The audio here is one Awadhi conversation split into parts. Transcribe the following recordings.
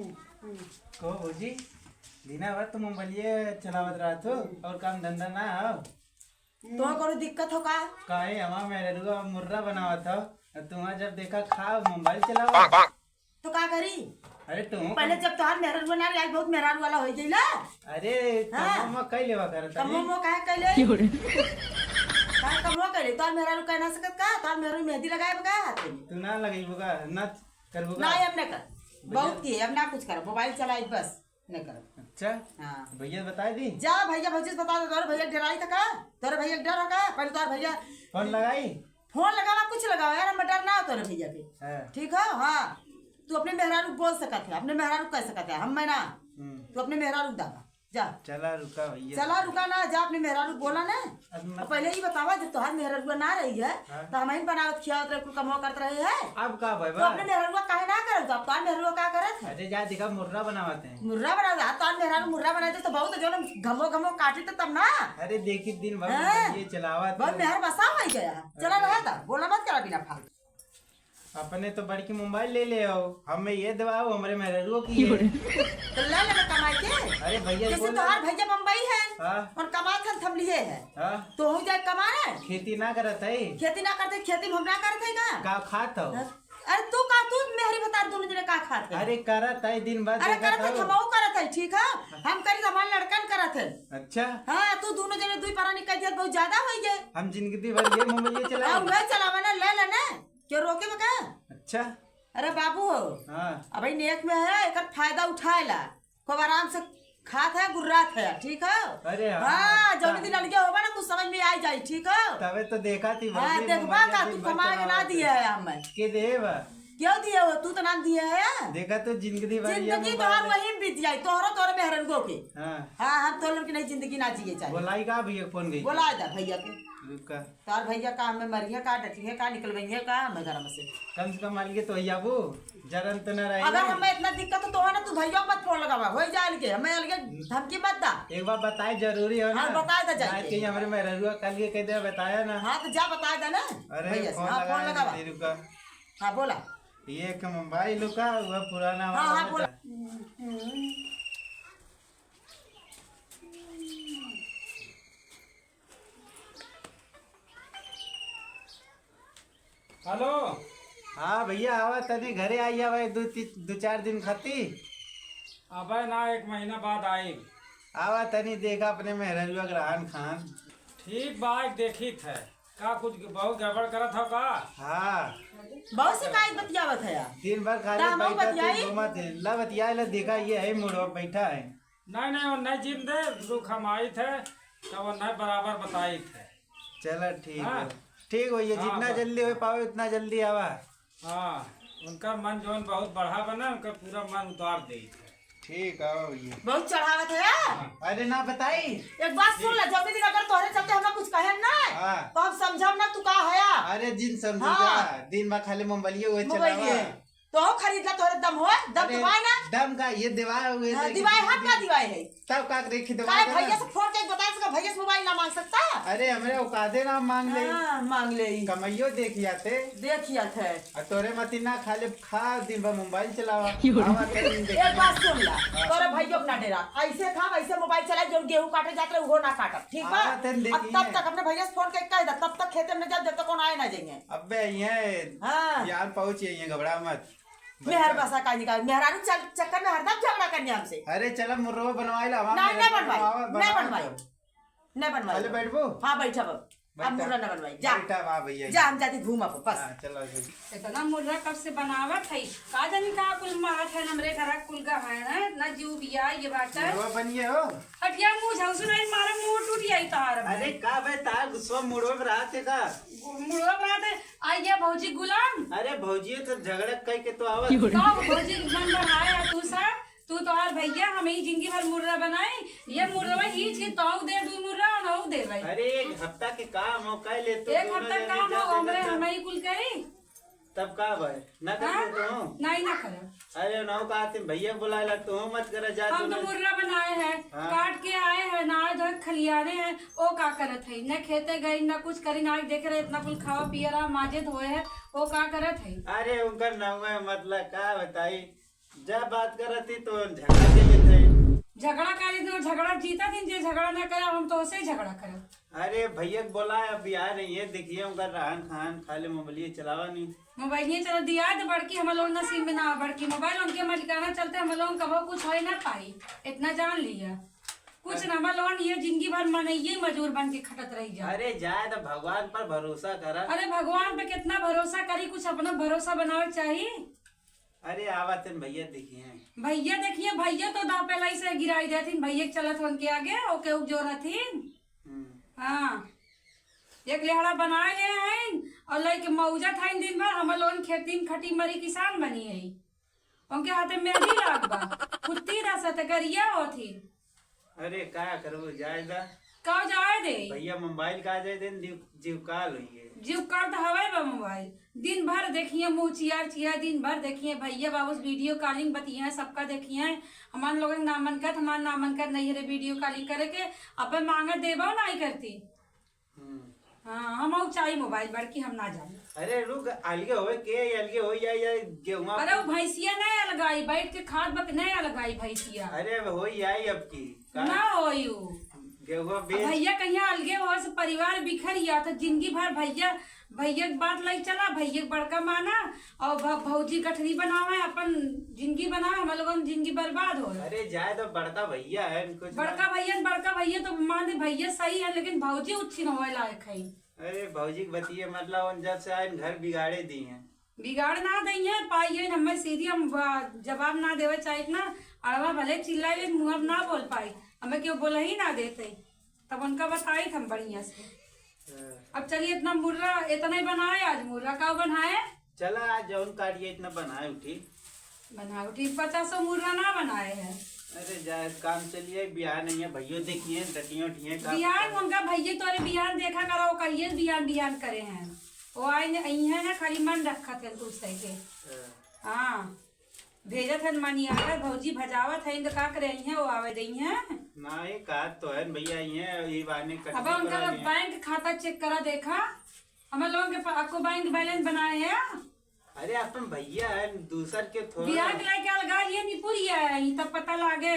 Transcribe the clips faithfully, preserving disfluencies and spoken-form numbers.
कहो भौजी, दिना भर तुम मोबाइलिए चलावत रहत हो और काम धंधा ना हो? तो कोनो दिक्कत हो का? काहे, हमार मेहररुआ मुर्रा बनावत हो, तुम्हार जब देखा खाओ मोबाइल चलाओ। तो का करी? अरे तुम पहले जब तोहार मेहररुआ ना रही, आज बहुत मेहरारू वाला हो गई ना। अरे हाँ। कमवा कई लेवा करत कमवा हई? मो काहे कइले? काहे कमवा कइले? तोहार मेहरारू कह ना सकत का? तोहार मेहरारू मेहंदी लगाए बा का हाथ में? तू ना लगइबू का? ना करबू का? ना, अब ना कर। भैया। बहुत किए, अब ना कुछ कर, मोबाइल चलाई बस, ना कर। अच्छा। हाँ। भैया बताए दी? जा भैया भौजी से बता दे, तोरे भैया डराई था का? तोरे भैया डर हो का? पहले तोरे भैया फोन लगाई? फोन लगावा, कुछ लगावा यार, हम डर ना हो तोरे भैया के। हाँ। ठीक है, हाँ। तू अपने मेहरारू बोल सकत है, अपने मेहरारू कह सकत है, हम मैं ना। हम्म। तू अपने मेहरारू दावा, जा। चला रुका भैया। चला रुका ना, जा अपने मेहरारू बोला ना। अब मैं अब पहले ही बतावा, जब तोहार मेहरारुआ ना रही है, हाँ। तो हम ही बनावत खियावत रहे, कुल कमवा करत रहे है। अब का भाई तो बा? अपने मेहरारुआ काहे ना करत? अब तोहार मेहरारुआ का करत है? अरे जा देखा, मुर्रा बनावत है। मुर्रा बनावत है? तोहार मेहरारू मुर्रा बनावत है तो बहुत जो ना घमो घमो काटी तो तब ना। अरे देखी दिन भर हाँ। ये चलावत बहुत है। मेहर बसा हो गया। चला अरे। रहा था, बोला मत करा बिना फालतू। अपने तो बड़की मोबाइल ले ले आओ, हमें ये दिवाओ, हमरे मेहररुओ की है। तो ले लेना कमाई के। अरे भैया, जैसे बोल तोहार भैया बम्बई है, हाँ। और कमात हन, थम लिए है। हाँ। तो हूँ जाए कमाने। खेती ना करत है। खेती ना करते, खेती में हम ना करत है का? का खात हो? हाँ। अरे तू का, तू मेहरी भतार दोनों जने का खात है? अरे करत है, दिन भर अरे देखत करत है, हो। हमहू करत है, ठीक है? हम करी, हमार लड़कन करत है। अच्छा। हाँ, तू दोनों जने दुई परानी कह दिया, बहुत ज्यादा होई गए। हम जिंदगी भर ये मोबाइल चलाए। हाँ, वही चलावे ना, ले ले ना। क्यों रोके बा का? अच्छा। अरे बाबू हो, हाँ। अबही नेक में है, एकर फायदा उठाए ला। खूब आराम से खात है, गुर्रात है, ठीक है? अरे हाँ, हाँ, जौन हाँ। दिन अलगे होबा ना, कुछ समझ में आ जाई, ठीक है? तबे तो देखा थी, हाँ, भौजी, देखबा मोबाइल का, दिन तू भर कमा के ना चलावत दिए है। है हमें। के देबा? क्यों दिए हो? तू तो ना दिए है। देखा तो जिंदगी भर ये जिंदगी मोबाइल तोहार में। वहीं बीत जाई, तोहरो, तोहरे मेहररुओ के। हाँ। हाँ, हम तो लोग की नहीं जिंदगी ना जिए चाहिए। बोलाई का भैया फोन गई? बोला दा भैया के। रुका। तार भैया का हमें मरिहे का, डटिहे का, निकलवइहे का हमें घर में से। कम से कम अलगे तो होई जाबू, जरन तो न रही। अगर हमें इतना दिक्कत हो तो है ना, तू भैया मत फोन लगावा, होई जा अलगे, हमें अलगे धमकी मत दा। एक बार बताए जरूरी हो ना। हाँ, बताए दा जाके। जाए के हमरे मेहररुआ कल के कह दे बताया ना। हाँ, तो जा बताए दा ना। अरे, भैया से। फोन हाँ, फोन लगाए लगावा। दे रुका। हाँ, बोला। ये एक मोबाइल का, वह पुराना हाँ, वाला हाँ, में बोला। जा। हेलो। हाँ भैया, आवा तनी घरे आई, आवा दो ती-, दो चार दिन खाती। अबे ना, एक महीना बाद आई। आवा तनी देखा अपने मेहररुआ के रहन खान। ठीक बा, एक देखी थे। का कुछ बहुत गड़बड़ करत हो का? हाँ। बहुत शिकायत बतियावत है यार। दिन भर खाली ता हम बैठा बतियाई? थे, घूमत है। ला बतिया, ला देखा, ये है मुड़वा बैठा है। नहीं, नहीं, वो नहीं जिन दे, रुक हम आई थे, तो वो नहीं बराबर बताई थे। चला ठीक हाँ। है। ठीक हो, ये हाँ, जितना बस। जल्दी हो पावे उतना जल्दी आवा। हाँ, उनका मन जौन बहुत बढ़ा बना, उनका पूरा मन उतार दे थे। ठीक है भैया। बहुत चढ़ावत है यार। हाँ। अरे ना बताई। एक बात सुन ले, जो भी दिन अगर तोहरे चलते हमें कुछ कहे ना, हाँ। तो हम समझब ना तू का हया। अरे जिन समझू हाँ। जा, दिन भर खाली मोबाइलिए हुए मोबाइलिए। चलावा। तो हो खरीद ला, तोहरे दम हो, दम अरे, तो बाय ना। दम का ये दिवाए हुए हाँ, थे दिवाए कि हम ना दिवाए है। तब का देखी तो काहे बात है भैया ना। से फोन के बता सका, भैया से मोबाइल ना मांग सकता? अरे, हमरे औकाते ना मांग ले। हाँ, मांग ले। कमाइयो देख आते। देख आते। आ तोरे मती ना खाली खा, दिन भर मोबाइल चलावा। आवा, तनी देख। एक बात सुन ला, हाँ। तोरे भैया अपना डेरा। ऐसे खा, वैसे मोबाइल चला, जो गेहूं काटे जात रहे, वो ना काटब, ठीक बा? आवा, तनी अब देखी तब है। तक अपने भैया से फोन के कह दे, तब तक खेते में ना जाब, जब तक कौन आए ना जाइए। अबे, ये हाँ। यार पहुंच, ये घबरा मत। मेहर बसा का निकाल, मेहरारू चल-, चक्कर में हरदम झगड़ा करने हमसे। अरे चला मुर्रो बनवाई ला, हमार ना, मेहर ना बनवाई, बनवावा, ना बनवावा बनवाई, तो। ना बनवाई। चले बैठबो? हाँ, बैठा बाबू। अब बैठा। मुर्रा ना बनवाई, जा। बैठा बा भैया। जा, हम जाती घूम आपको, बस। हाँ, चला भाई। इतना मुर्रा कब से बनावत है, का जानी का कुल मारत है, हमरे घर कुल गहना है, इतना जीव बिया ये बात है। मुर्रा बनिए हो? हटिया मुंह झांसू नहीं मारा, मुंह टूट जाई तार। अरे का बे, तार गुस्सा मुड़वा में रहत है का? मुड़वा में रहत है, आई गया भौजी गुलाम। अरे भौजी तो झगड़ा कई के तो आवत। का भौजी मन बढ़ाए है तू सा? तू तोहार भैया, हम ही जिंदगी भर मुर्रा बनाई। ये मुर्रा ही चीज तो दे, दू मुर्रा और हऊ दे भाई। अरे एक हफ्ता के काम हो, कह ले तू एक दोनों हफ्ता जने काम जा हो, हमरे देखा था। हम ही कुल करी। तब का भाई, ना कर हाँ? तू? नहीं, ना करो। अरे ना कहा तुम भैया बुलाए ला, तू मत कर जा हम तू तो ना। मुर्रा बनाए हैं, हाँ। काट के आए हैं, नहाए धोए खलियाने हैं, ओ का करत है? न खेते गई, न कुछ करी, ना देखे रहे, इतना कुल खावा पिया रहा, माजे धोए है, ओ का करत है? अरे उनकर नाम है, मतलब का बताई, जा बात करत ही तो झगड़ा के लेते हैं। झगड़ा करे तो झगड़ा जीता दिन, जे झगड़ा ना करे, हम तो उसे ही झगड़ा करब। अरे भैया के बोला है, अभी आ रही है, देखिए उनका रहन खान, खाली मोबाइल चलावा नहीं। मोबाइल ये चला दिया तो बड़की हम लोग नसीब में ना, बड़की मोबाइल उनके मलिकाना चलते हम लोग कबो कुछ हो ही ना पाई, इतना जान लिया। कुछ ना, हम लोग ये जिंदगी भर मनइये मजूर बन के खटत रही जा। अरे जाए तो भगवान पर भरोसा करा। अरे भगवान पे कितना भरोसा करी, कुछ अपना भरोसा बनावे चाहिए। अरे आवत हैं भैया, देखिए। भैया देखिए, भैया तो दाव पहले ही से गिराई देथिन, भैया के चलत उनके आगे, ओके उक जो रहथिन। हम्म। हाँ, एक लेहड़ा बनाए ले हैं और लइके मौजत हैं दिन भर, हम लोगन खेती में खटी मरी किसान बनी है। उनके हाथे मेहंदी लाग बा, फुत्ती रसत करिया होथिन। अरे का करबो, जाए दा। का जाए दे? भैया मोबाइल का जाए दे, जीव, जीव काल होइए। जीव काल तो हवाई बा मोबाइल। दिन भर देखिए मुँह चियार चियार, दिन भर देखिए भैया बाबू से वीडियो कॉलिंग बतिए, सबका देखिए। हमार लोगन नामन करत, हमार नामन करत नहीं है रे वीडियो कॉलिंग करे के, अब मांगा देबो नहीं करती। हम्म। हाँ, हम अउ चाही मोबाइल, बड़की हम ना जानी। अरे रुक, अलगे होए के, अलगे होई या, या गेहुआ अरे वो भैंसिया नहीं अलगाई, बैठ के खात बक नहीं अलगाई भैंसिया। अरे अब होई आई अब की। का? ना होई उ। गेहुआ अब बेच भैया कहीं अलगे हो से परिवार बिखर गया तो जिंदगी भर भैया, भैया के बात लाई चला, भैया के बड़का माना, और भ-, भौजी गठरी बनावे, अपन जिंदगी बनावे, हम लोगन जिंदगी बर्बाद हो। अरे जाए तो बड़का भैया है, कुछ बड़का ना। भैया, बड़का भैया तो मान दे भैया सही है, लेकिन भौजी उच्छिन होए लायक है। अरे भौजी के बतिये मतलब, उन जब से आए घर बिगाड़े दी हैं। बिगाड़ ना दई है, पाई है, हमें सीधी हम बा-, जवाब ना देवे चाहिए ना, अड़वा भले चिल्लाई लेकिन मुँह अब ना बोल पाई, हमें क्यों बोला ही ना देते, तब उनका बताई हम बढ़िया से। हाँ। अब चलिए, इतना मुर्रा, इतना ही बनाए आज मुर्रा। का बनाए? चला, आज जौन काटिए, इतना बनाए उठी। बनाए उठी, पचासों मुर्रा ना बनाए हैं। अरे, जा, काम चलिए, बिहान नहीं है, भैयो देखिए, डटियों उठिए, का बिहान पता। उनका भैये तोरे बिहान देखा करा, वो कहिए बिहान, बिहान करे हैं। वो आई न-, आई है ना, खाली मन रखा थे कुछ सही के। हाँ। हाँ। भेजत हन मनियागर, भौजी भजावत हइन, तो का करे, अइहें, वो आवे दइहें। ना, ये का तो है, भैया, ये, ये बाने कटनी अब उनका करा तो लिए। बैंक खाता चेक करा, देखा, हम लोगन के पा-, आपको बैंक बैलेंस बनाए हैं। अरे, अपन भैया है, दूसर के थोड़ा। बिहार के लेके अलगा, ये निपुरिया है, ये तब पता लागे।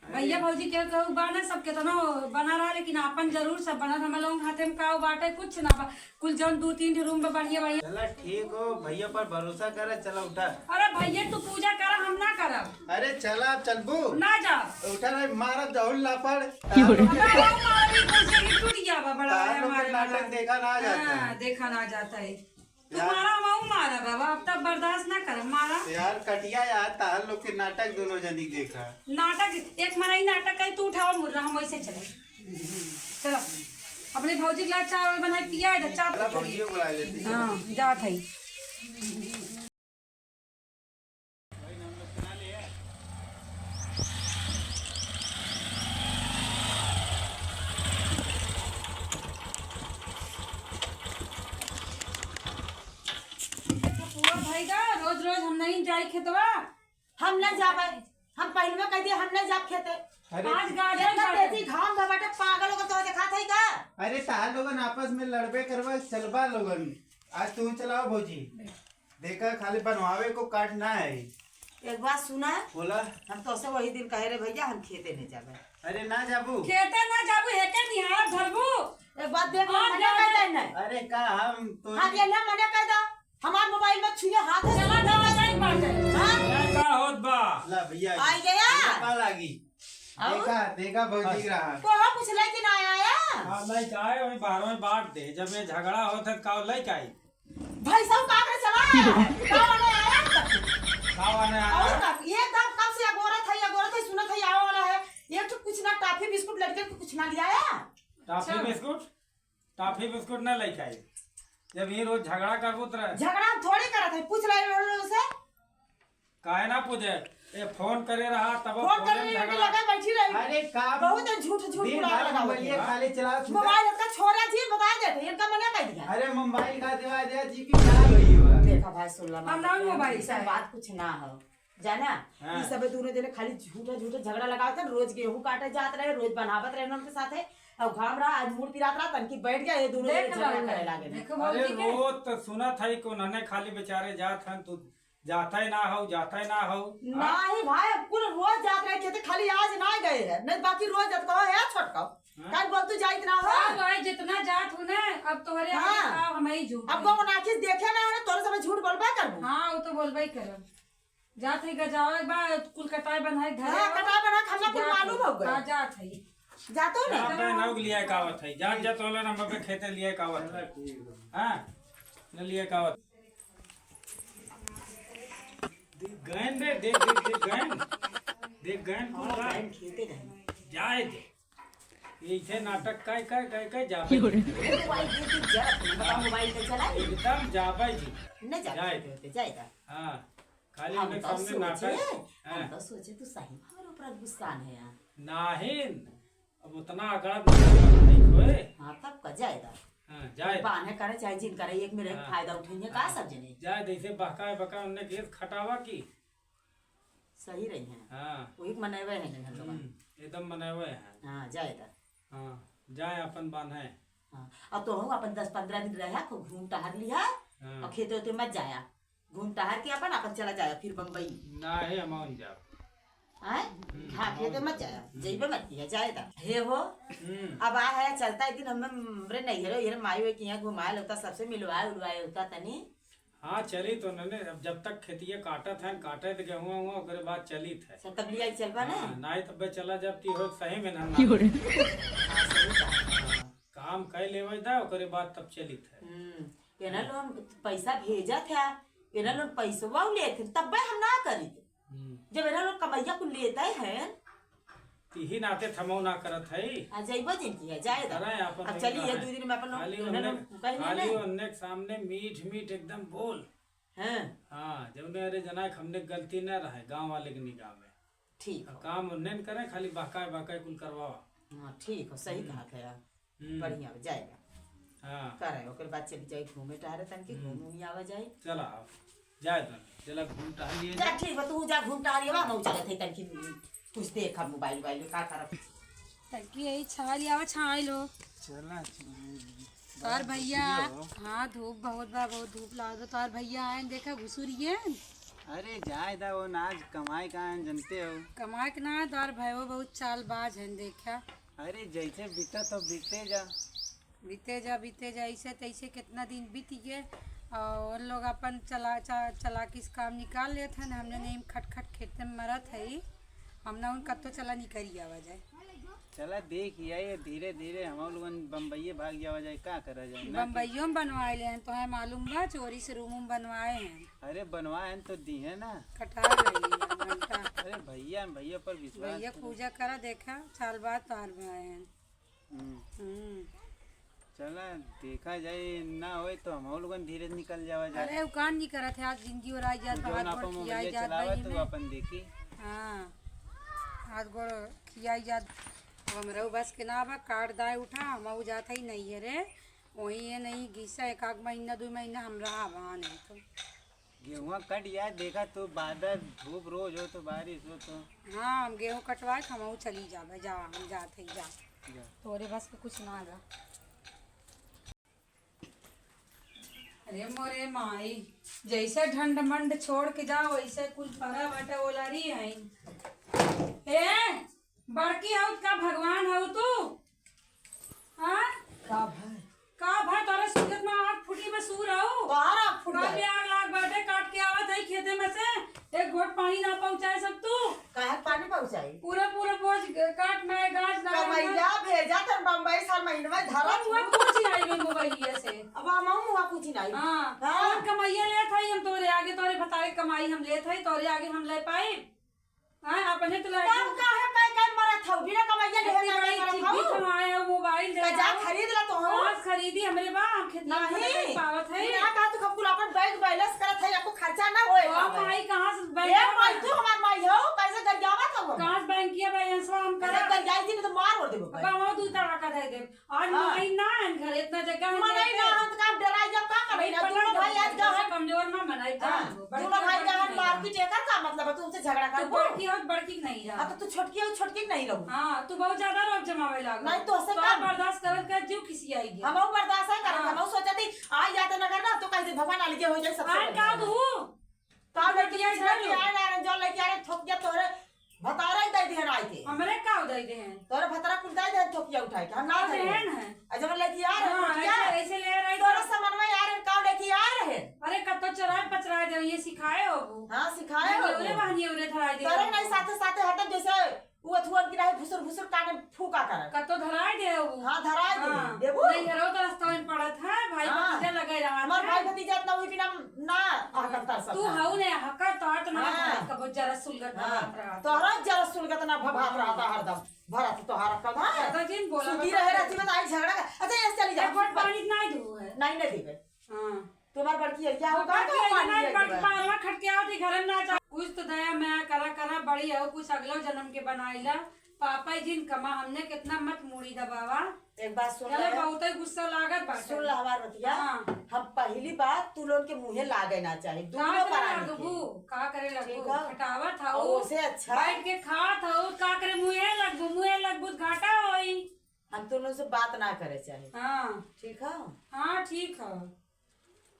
अरे। भैया भौजी के कहू बा ना, सब केतनो बना रहा, लेकिन आपन जरूर सब बना। हम लोगन के हाथे में का बाटे, कुछ ना बा। कुल जौन दू तीन ठे रूम बा बढ़िया बढ़िया। चला ठीक हो, भैया पर भरोसा करा, चला उठा। अरे भैया तू पूजा करा, हम ना करब। अरे चला, अब चलबू? ना जा। उठा रे, मारब जहुल लापड़। की हो रे? अरे वो मारी कुछ ही टूट गया बा बड़ा तार है लोग के हमारे नाटक वाला। देखा ना जाता है। हाँ, देखा ना जाता है। तू यार। मारा, हम मारा बाबा, अब तब बर्दाश्त ना करब, मारा। यार कटिया यार, तार लोग के नाटक दोनों जनी देखा। नाटक, एक मनई नाटक करी, तू उठावा मुर्रा, हम वैसे चले। चलो, अपने भौजी के लिए चावल बनाए, पिया है, चाप चला, भौजियो बुला लेते हैं। हाँ, जात है। पूरा भाई का रोज रोज हम नहीं जाई खेतवा। हम न जाबे, हम पहिले कह दिए हम न जाब खेते। अरे आज गार्डन इतना बाटे। तेजी घाम में बाटे, पागल होकर तो देखा था ही का? अरे तार लोगन आपस में लड़बे करबा, चलबा लोगन। आज तू चलाओ भौजी। देखा खाली बनवावे को काट ना है। एक बात सुना। बोला। हम तो से वही दिन कहे रे भैया हम खेते नहीं जाबे। अरे ना जाबू। खेते ना जाबू, हेके निहारा धरबू। एक बात देख लो, हाँ, मना जा, कर जा। देना। अरे का हम तो हाँ, ये ना मना कर दो। हमार मोबाइल में छुए हाथ है। चला जावा जाई बाटे। हाँ? ये का होत बा? ला भैया। आ गया? ये का लागी? आऊ? देखा, देखा भौजी के रहा। कोहा पूछले कि ना आया? हाँ, लइके आए, वही बाहर में बांट दे। जब ये झगड़ा होत है, का लइके आई? भाई साहब, का करे चला? का वाला आया? का वाला आया? और का? ये दाम कब से अगोरत है, अगोरत है, सुनत है, आवे वाला है। एक ठो कुछ ना, टाफी बिस्कुट लड़के को कुछ ना लिया आया? टाफी अच्छा। बिस्कुट? टाफी बिस्कुट ना लेके आई। जब ये रोज झगड़ा करबो त रहे। झगड़ा हम थोड़ी करत है, पूछ ले लो से। काहे ना पूछे? ए, फोन करे रहा, तब फोन फोन करे में रही, झगड़ा। लगा बैठी रही। अरे का बहुत झूठ, झूठ दिन बुला भर लगा मोबाइल बैठी। खाली चला सुता। मोबाइल का छोरा जी बता देते, इनका मना कर दिया। अरे मोबाइल का दिवा दिया जी की क्या हुई हुआ? देखा भाई, सुन ला, हम ना मोबाइल से बात कुछ ना हो। जाना, हाँ। ई सब दोनों जने खाली झूठा, झूठा झगड़ा लगावत हैं, रोज गेहूं काटे जात रहे, रोज बनावत रहे उनके साथे, और घाम रहा, आज मूड पिरात रहा, तनकी बैठ गया, ये दोनों जने देख झगड़ा लो, करे लागे। देखो अरे भौजी के। रोज तो सुनत है कि उन्होंने खाली बेचारे जात हैं, तू जाते ना हो, जाते ना हो। नाही भाई, अब कुल रोज जात रहे खेते, खाली आज ना गए हैं, नहीं बाकी रोज जात। कहो है छोटका, हाँ? काहे बोल तू जाइत ना हो? हाँ भाई, जितना जात हो ना, अब तोहरे आगे हाँ। का हम ही झूठ अब बोल। वो नाखिस देखे ना है, तोरे सब झूठ बोलबे करबू। हाँ, वो तो बोलबे ही करब। जात है गजावे बा, कुल कटाए बनाए घरे हाँ, हो। कटाए बनाए, हमरा कुल जात मालूम है। हो गए। हाँ, जात है। जातो नहीं। जात है, नौक लिया कावत है। जात, जात वाला नंबर पे खेते लिया कावत है। हाँ, न लिया कावत। देख गयन रे, देख, देख, देख गयन। देख गयन कुल हाँ, का। गयन खेते गयन। जाए दे। ये इसे नाटक काय, काय, काय, काय जाबे। मोबाइल दे, दे, जरा अपना बताओ, मोबाइल पे चला। एकदम जाबे जी। न जाबे जाए। होते, जाएगा। हाँ, खाली हम उन्हें तो सामने सोचे, नाटक। हम हाँ। तो सोचे तू सही में हमरे ऊपर गुस्सा है यार। नाहिन, अब उतना अकड़त नहीं होए। हाँ, तब का जाएगा। हाँ, जाए। बान्हे करे चाहे जिन करे, एक मेरे हाँ। फायदा उठेंगे का हाँ। सब जने। जाए, जैसे बहकाए, बहकाए, उन्हें केस खटावा की। सही रही हैं। हाँ। वही मनैवे हैं जंगल लोगन। हम्म, एकदम मनैवे हैं। हाँ, जाए दा। हाँ, जाए अपन बान्हे। हाँ, अब तो हूँ अपन दस पन्द्रह दिन रहा, खूब घूम टहर लिहा, हाँ। और खेते उते मत जाया, घूम टहर के अपन, अपन चला जाया फिर बम्बई। ना है, हम आउन जाब। आए? हम्म, हाँ, हम खेते आउन मत जाब। जाया, हम्म। जइबे मत किया, जाए दा। हे हो, हम्म। अब आ है, चलता एक दिन हम, हमरे नैहरे, ये माई वे किया घुमाए लगता, सबसे मिलवाए उलवाए होता तनी। हाँ, चली तो नने, अब जब तक खेतिया काटत है, काटे त गेहुआ हुआ, ओकरे बाद चलित है। अच्छा, तब लिया चलबा ना? हाँ, नाई तब चला जब ती हो सही में ना। क्यों रे? हाँ, सही बात है। काम कई लेवे दा, ओकरे बाद तब चलित है। हम्म, एना लोग पैसा भेजत है, एना लोग पैसवा लेत है, तब हम ना करी। हम्म। जब एना लोग कमैया को लेते हैं, इही नाते थमौ ना करत है। आ, जइबो जिनकी है, जाए दा। अरे, अपन अब नहीं चली, ये रहा है। दो दिन में अपन लोग खाली उन्हें उन्हें, लोग कहीं खाली नहीं। उन्हें के सामने मीठ, मीठ एकदम बोल। हाँ। हाँ, जब उन्हें, अरे, जना के हमने गलती न रहे, गाँव वाले के निगाह में। ठीक अब हो। काम उन्हें न करे, खाली बहकाए, बहकाए कुल करवावा। हाँ, ठीक हो, सही हम्म। कहा था यार। हम्म। बढ़िया हो जाएगा। हाँ। करे, ओकर बाद चली जाए घूमे टहरे तनकी, हम्म। घूम उम आवा जाए। चला, अब जाए तन, चला घूम टहल लिए जा, जाए। ठीक बा, तू जा घूम टहल लिए बा, हम चलत है तनकी कुछ देखा मोबाइल वोबाइल में का करब। तनकी यही छाई लिया, छाई लो। चला, छाई लो। तोर भैया, धूप हो। हाँ, धूप बहुत बा, बहुत धूप लागत। तोर भैया आए, देखा, घुसुरिए। अरे, जाए दा, वो ना आज कमाए का आए, जानते हो। कमाए के ना, तोर भाई वो बहुत चालबाज है, देखा। अरे, जैसे बीता तो बीते जा। बीते जा, बीते जा, ऐसे तैसे कितना दिन बीत गए और उन लोग अपन चला, चा-, चालाकी से काम निकाल लेत हैं, हमने नहीं खट खट खेते में मरत है, हम ना उन कत्तो चला निकल आवा जाए। चला देख ही आई, धीरे धीरे हम लोगन बम्बईये भाग जावा जाए, का करा जाए, ना कि बम्बईयो में बनवाए ले हैं, तोहे मालूम बा, चोरी से रूम वूम बनवाए हैं। अरे बनवाए हैं तो दी है ना। कटा गई घंटा। अरे भैया, भैया पर विश्वास भैया करो। पूजा करा, देखा, चालबाज तोहार भाई हैं। हम्म। हम्म। चला, देखा जाए, ना होए तो हम लोगन धीरे निकल जावा जाए। अरे, उ कान नहीं करत है, आज जिंदगी और आई जात, जौन हाथ गोड़ अपन खियाई मोबाइल जात चलावा बहिन तो में। अपन देखी। हाँ, हाथ गोड़ खियाई जात। अब हमरे बस के ना बा, काट दाए उठा, हम उ जात ही नहीं है रे। वही है नहीं, गीसा एक आध महीना, दो महीना हम रहा, वहाँ नहीं तो। गेहुआ कट जाए, देखा तो बादल, धूप रोज हो तो बारिश हो तो। हाँ, हम गेहूँ कटवाए, हम चली जाबे, जा, हम जात है, जा। जा। तोरे बस के कुछ ना बा। अरे मोरे माई, जैसे ढंड मंड छोड़ के जाओ, वैसे कुल परा बाटे ओलारी है। ए, बड़की हऊ का भगवान हऊ तू? हाँ? का भाई? का भाई, तोरे सूरत में आग फूटी में सूर हऊ? बाहर आग फूट का गया। ले आग लाग बाटे, काट के आवत है खेते में से, एक घोट पानी ना पहुँचाए सब तू? काहे पानी पहुँचाई? पूरा, पूरा बोझ काट ना, गाछ ना, कमैया भेजा तन बम्बई, साल महीने में धरा अब हुआ तू। पूछी आई में मोबाइलिया से। अब हम हुआ पूछी नहीं। हाँ, हाँ। और कमैया लेत है हम तोरे आगे, तोरे बताए कमाई हम लेत है, तोरे आगे हम ले पाई? हाँ, अपने तो लायक तब काहे कै कै मरत हऊ? बिना कमैया लेहे खेती कै बाड़ी मरत ठीक हऊ? भी कमाए हऊ, मोबाइल ले का जा आओ। खरीद ला तो हऊ। कहाँ से खरीदी? हमरे बा, हम खेती नहीं। नहीं पावत है। बिना कहा तू कुल अपन बैंक बैलेंस करत है, आपको खर्चा ना होए हाँ, पावे। माई, कहाँ से बैंक ए, माई, तू हमार माई हऊ, कैसे गरियावत हऊ हम? कहाँ से बैंक किया बैलेंस हम अरे, करा? गरियाई जी, नहीं तो मार और देबो अब भाई। हम दू तड़ाका दे देब। आज हाँ। मनई ना आइन घरे, इतना जगह है मनई लेके। ना आइन तो काम डराई जब का करई नहीं, ना? पता दोनों नहीं, भाई आज कैसे गहन कमजोर ना बनाई, हाँ, जान दो। बड़की दोनों भाई बड़की गहन नहीं मारपीट है। एकर का मतलब है? तू उनसे झगड़ा तू करबू? बड़की हो, बड़की के नहीं रहा। हाँ, तो तू छोटकी हो, छोटकी के नहीं रहू। हाँ, तू बहुत ज्यादा रोब जमावे लागल। नहीं, तो से तो काम बर्दाश्त करत करत जीव खिसियाई गया। हम बर्दाश्त है करत, हाँ। हम सोचत ही, आ जाते नगर ना, तो कैसे भगवान अलगे हो जाए सबसे आए बढ़िया। का तू? का लेके आए ना रे, जो लेके आ रहे, थोकिया तोहरे भतारा ही दे दिहन आए के। हमरे का दे दिहन? तोहरे भतारा कुल दे दिहन थोकिया उठाए के। हम ना दे दिहन। आ जब लेके आ रहे, हाँ, थोकिया, ऐसे, ऐसे ले रहे तोहरे तो। समनवा यार, का लेके आ रहे? अरे, कत्तो चराए पचराए दे, ये सिखाए हो। हाँ, सिखाए हो। ये उरे बहनी उरे धराए दे। तोरे नहीं, साथे साथे हरदम जैसे उ अथुअन की रहे, भुसुर भुसुर काने फूका करे। कत्तो धराए दे उ। हाँ, धराए दे। हाँ। देबू? नहीं, घरो तो रास्ता में पड़त है, भाई हाँ। भतीजा लगे रहा हमार है। भाई भतीजा इतना हुई बिना ना हरकत कर सकता। तू हऊ ने हका तो हाथ ना हाँ। कबो जरा सुलगत हाँ। भभात रहा। तोहरा जरा सुलगत ना भभात हाँ। रहता हरदम। भरत तोहरा कब है? ज्यादा दिन बोला सुधी बता रहे दे। रहती बताई झगड़ा का। अच्छा, ये चली जा। एक बार पानी नहीं दू है। नहीं, नहीं देबे। हाँ। तुम्हार बड़की अइया हो, का बड़की तो अइया पानी ना, लेके बड़-, बा? पारवा खटके आवत ही, घर में ना जा। कुछ तो दया मया करा, करा, बड़ी हो, कुछ अगलो जन्म के बनाइला। पापा ही जिन कमा, हमने कितना मत मूड़ी दबावा। एक बात सुन चलो, ले। बहुते गुस्सा लागत बाटे। सुन ले हमार बतिया। हाँ। हम पहली बात तू लोगन के मुँहे लागे ना चाही। का दूनो करे परानी लगबू? के। का करे लगबू? ठीक है। खटावत हऊ। और उसे अच्छा। बैठ के खात हऊ, का करे मुँहे लगबू? मुँहे लगबू त घाटा होई। हम तू लोगन से बात ना करे चाही। हाँ। ठीक है? हाँ, ठीक है।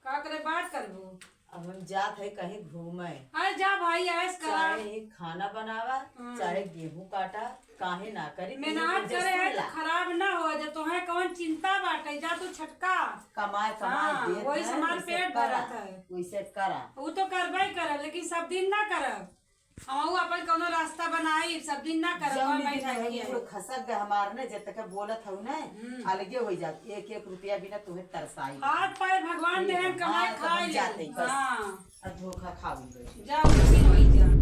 का करे बात करबू? अब हम जात है कहीं घूमे। अरे जा भाई, ऐश करा। चाहे ही खाना बनावा, हाँ। चाहे गेहूं काटा, काहे ना करी, मेहनत करे है तो खराब ना हो, जब तोहे कौन चिंता बाटे, जा तू छटका। कमाए, कमाए हाँ, देत वही है, से हमार वैसे पेट करा, भरत है। वैसे करा। उ तो करबे करब, लेकिन सब दिन ना करब। हमहू अपन कौनो रास्ता बनाई, सब दिन ना करब, जौन कौन दिन बैठा है, के। मूड़ खसक गए हमार ने, जब तक बोलत हऊ ने, हम्म। अलगे हो जात। एक एक रुपया बिना तुहे तरसाई। हाथ पैर भगवान ठीक देहन, है, कमाए हाँ, तो खाए हम ले। जाते ही बस। हाँ। अब धोखा खा भी गए। जा, उसी वही जा।